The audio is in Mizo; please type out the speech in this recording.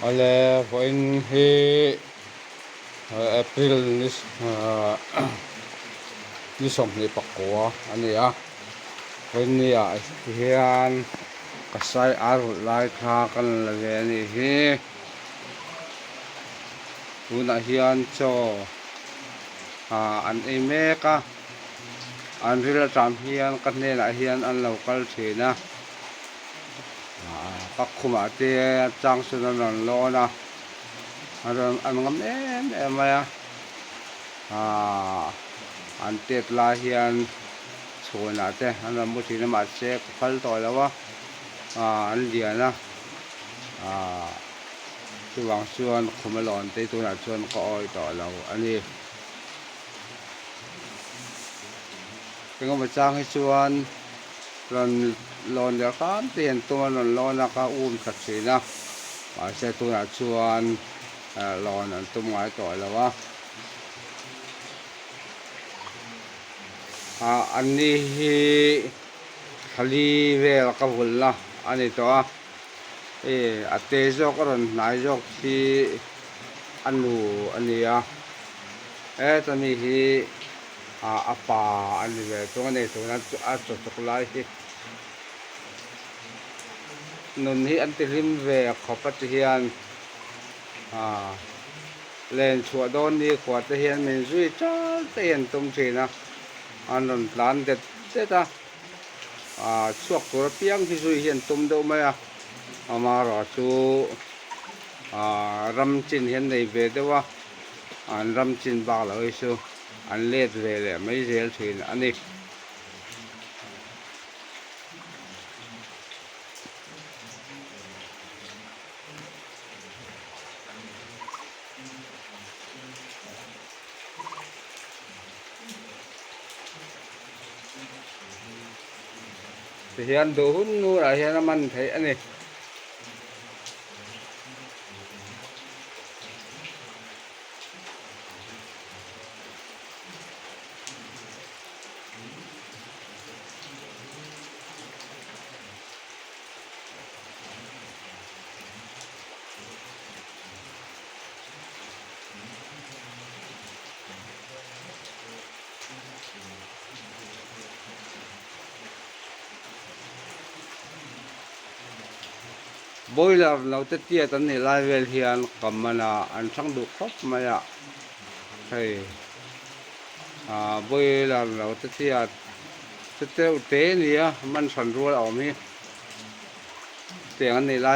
Awle vawiin hi April ni ni 24 a ni a, vawiin ni ah hian ka sai ar rulh lai kha ka la ve a nih hi. Tunah hian chaw ah an ei mek a, an ril atang hian ka hnenah hian an lo kal thin a. Ka khumah te chang sawn an rawn lawn a, an rawn an ngam em em mai a, ahh an tet lai hian chhunah te an rawn mu thin a mahse ka phal tawh lo a, ahh an lian a, ahh chuvang chuan khum a lawn te tunah chuan ka awih tawh lo a ni. Engemaw chang hi chuan. Rawn lawn leh hram te hian tum an rawn lawn a ka um thla thin a mahse tunah chuan lawn an tum ngai tawh lo a ah an ni hi thali vel ka vulhna a ni tawh a e a te zawk a rawn hnai zawk hi a nu a ni a heta mi hi. Ah a pa a ni ve thung a ni tuna a chaw chawk lai hi nun hi an ti hlim ve khawp a ti hian ah len chhuah dawn ni khua te hian min zui tal te hi an tum thin a an rawn tlan det det a ah chhuak tur apiang hi zui hi an tum deuh mai a amaherawhchu ah ram chin hi an nei ve deuh a an ram chin bak loh hi chu. An let ve leh mai zel thin a ni. Tihian duh hun nurah hian a man theih a ni. Boiler naute tiat an nih lai vel hian ka man a an hrang duh khawp mai a hei ah boiler naute tiat chu teuh te a ni a man hran rual a awm hi tiang an nih lai.